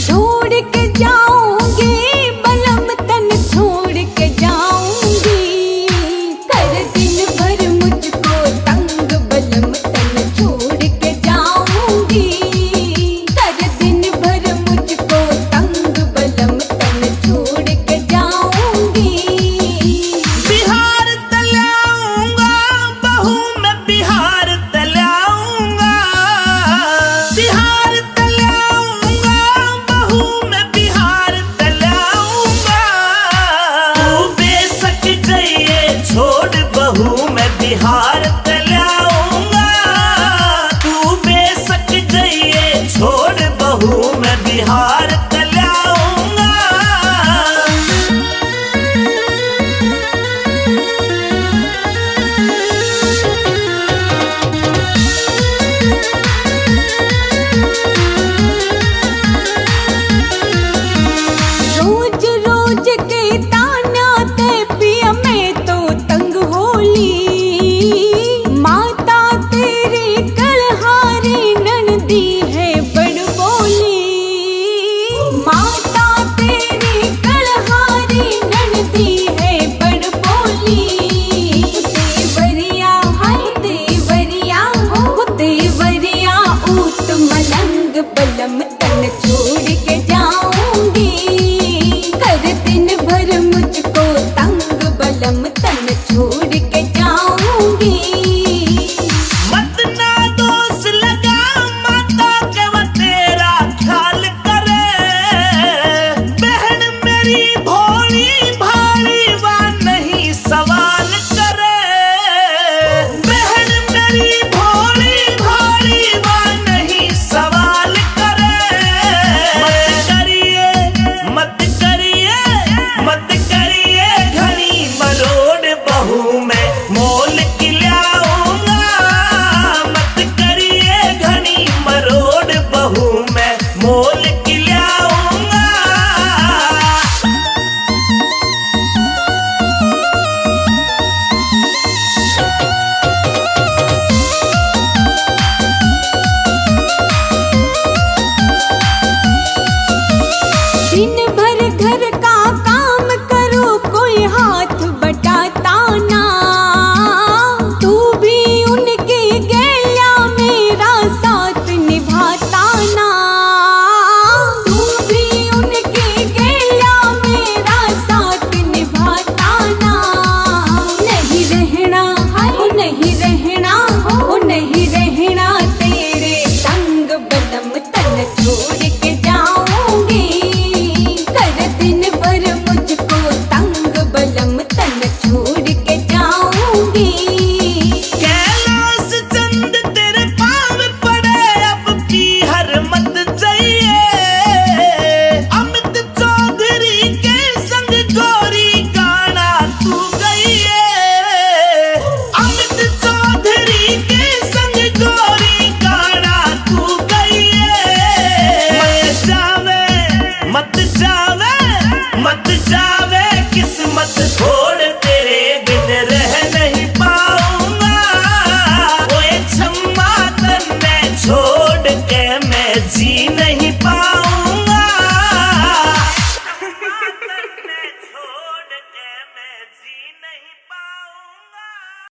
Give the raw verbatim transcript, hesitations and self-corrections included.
छोड़ के जाऊंगी बलम तन, छोड़ के जाऊंगी। कर दिन भर मुझको तंग बलम तन, छोड़ के जाऊंगी। कर दिन भर मुझको तंग बलम तन, छोड़ के जाऊंगी। बिहार तल्याऊंगा बहू मैं, बिहार तल्याऊंगा। बिहार तल्याऊंगा बहू मैं, बिहार तल्याऊंगा। तू बेशक जाइए छोड़ बहू मैं, बिहार तल्याऊंगा। तू बेशक जाइए छोड़ बहू मैं, बिहार तल्याऊंगा। रोज रोज के ताना ते पिया मैं तो तंग होली। माता तेरी कलहारी ननदी है बड़ बोली। माता तेरी कलहारी ननदी है बड़ बोली। देवरिया हाय देवरिया हो देवरिया, ऊत मलंग बलम तन छोड़ के जाऊंगी। कर दिन भर मुझको तंग बलम तन छोड़ के जाऊंगी। मत ना दोष लगा माता के, वो तेरा ख्याल करे। बहन मेरी भोली भाली, वा नहीं सवाल करे। बहन मेरी भोली भाली, वा नहीं सवाल करे। मत करिए, मत करिए, मत करिए घणी मरोड़ बहू मैं, मोल की ल्याऊंगा। मत करिए घणी मरोड़ बहू